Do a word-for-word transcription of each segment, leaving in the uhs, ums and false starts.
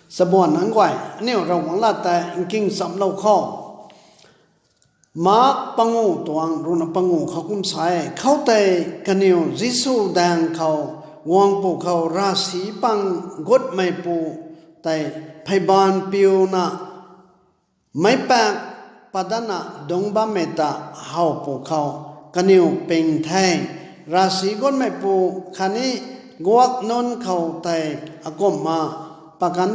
Chabuan nunc guay, aniu Ravguangc lat tei nking chamlou khou. Mark pangu tuang ruhna pangu khou kum sa e, khoutei kaniw Jisu daeng khou guang pwkhou ravsic pang gutmeipu tei pheyban piuna meic pak padatna dungc bammei ta how pwkhou kaniw ping the. Ravsic gutmeipu khatni guak nunc khou tei akumhna pakan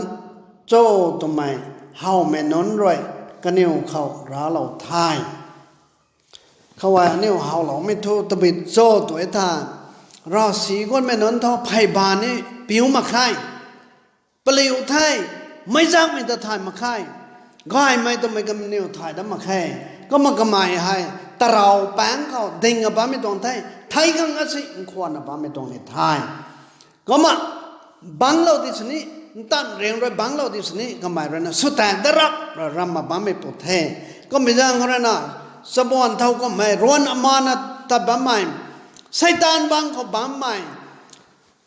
cho twmei howmei nunc rui kaniw khou raclou the. Khou e aniu howloumei thu tabui cho tw e tha, ravsic gutmei nunc thu pheyban ni piu mak khe. Paliu the, meic zakmei ta thay mak khe. Gaymei twmei kaniw thay dat mak khe. Kumna kamei hei tarou paengc khou ding a bammei tuang the, thei khang asi nkhwanna bammei tuang ni the. Kumna bangclou di sini, ntan riang rui bangclou di sini kamei ruina swtaek dat rap ra ramna bammei pu the. Kummei zaeng khou ruina chabuan thau kummei ruan amana tat bammei, Seitaan bangc khou bammei,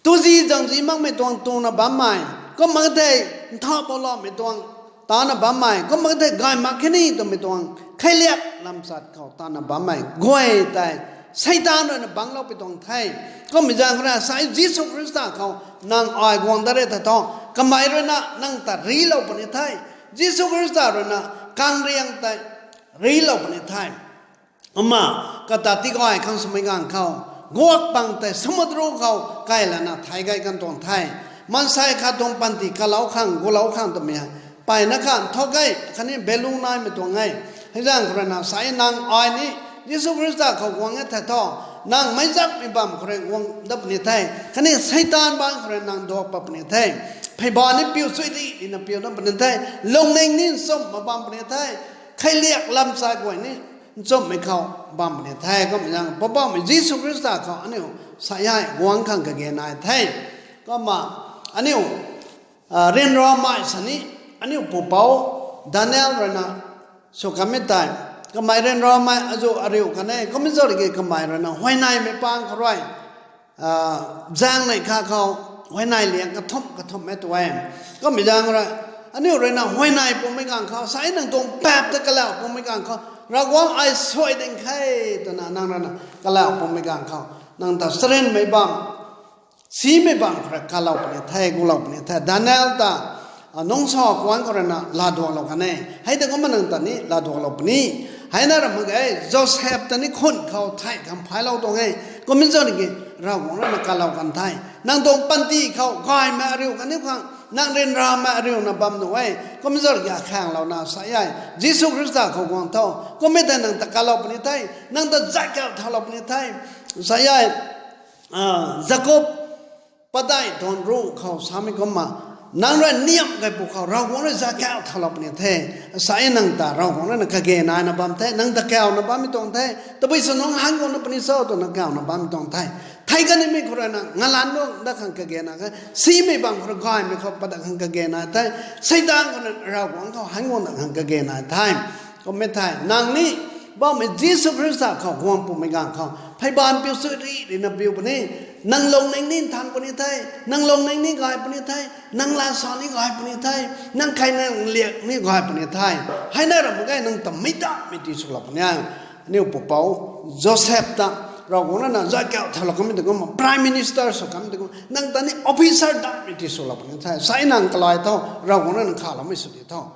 tuzi zangzi makmei tuang tuna bammei, kumna thei nthau pouloumei tuang tana bammei, kumna thei gay mak khe ni twmei tuang kheiliak lamchat khou tana bammei guay tei Seitaan ruina bangclou pui tuang the. Kummei zaeng khou rui sa e, Jisu Khrista khou nang ai guang dat re tha thu, kamei ruina nang ta rilou puni the. Jisu Khrista ruina kangriang tei rilou puni the. Kumna kata tigay khang swmei ganv khou, guak pang tei samudru khou kailana thei gay kan tuang the. Maansei khat tuang panty kalou khang gulou khang twmei hei mpeyna kha nthuk e, khatni balloon naimei tuang e. Hei zaeng khou ruina sa e, nang ai ni Jisu Khrista khou guang e tha thu, nang meic zakmei bam khou rui guang dat puni the, khatni Seitaan bangc khou rui nang duak pat puni the. Pheyban ni piu sui di ina piu dat puni the. Lungning ni nchumh mak bam puni the. Kheiliak lamchat guay ni nchumhmei khou bam puni the. Kummei zaeng Poubauhmei Jisu Khrista khou aniu sa e, guang khang kage nai the. Kumna aniu ryanramei sini, aniu pupouc Daniel ruina sw kanmei tei, kamei ryanramei azuh ariu kan e. Kummei zaeng ki kamei ruina huayneymei pang khou rui zaeng neih kha khou huayney liang kathumh kathumh e tw e. Kummei zaeng rui aniu ruina huayney pumei ganv khou, sa e, nang tuang paap ta kalau pumei ganv khou, Ravguangc ai suai ding khe twna nang ruina kalau pumei ganv khou, nang ta charynmei bam, simei bam khou rui kalou puni the, gulou puni the. Daniel ta nungsa kuanc khou ruina laaduaklou kan e. Hei ta kumna nang ta ni laaduaklou puni. Hei na ra mak ge, Joseph ta ni khun khou thei khang phaylou tuang e. Kummei zaeng ki Ravguangc ruina kalou kan the. Nang tuang panty khou gaymei ariu kaniw khang, nang ryanramei ariuna bam nuh e. Kummei zaeng ki akhaenglouna sa e, Jisu Khrista khou guang tho. Kummei tei nang ta kalou puni the, nang ta zatkau thaulou puni the. Sa e, Jakob padeih tuang ruc khou samei kumna, nang rui niamh kaipu khou Ravguangc rui zatkau thaulou puni the. Sa e, nang ta Ravguangc ruina kage naina bam the, nang ta kauna bammei tuang the. Tabui sw nunc han guangna puni cho twna kauna bammei tuang the. Thei kanimei khou ruina ngalanc guang dat khang kage nai khe. Simei bam khou rui gaymei khou pat dat khang kage nai the. Seitaan khou rui Ravguangc khou han guang dat khang kage nai the. Kummei thei nang ni Poubauhmei Jisu Khrista khou guang pumei ganv khou pheyban piu sui ri rina piu puni. Nang lungning ni nthan puni the, nang lungning ni gay puni the, nang lat sa ni gay puni the, nang khaina liak ni gay puni the. Hei na ra mak ge, nang ta meic dakmei ti swlou puni e. Aniu pupouc Joseph ta Ravguangc ruina zatkau thaulou kanmei tei kumna, prime minister sw kanmei tei kumna, nang ta ni officer dakmei ti swlou puni the. Sa e, nang kalai tho, Ravguangc ruina khaloumei sw di tho.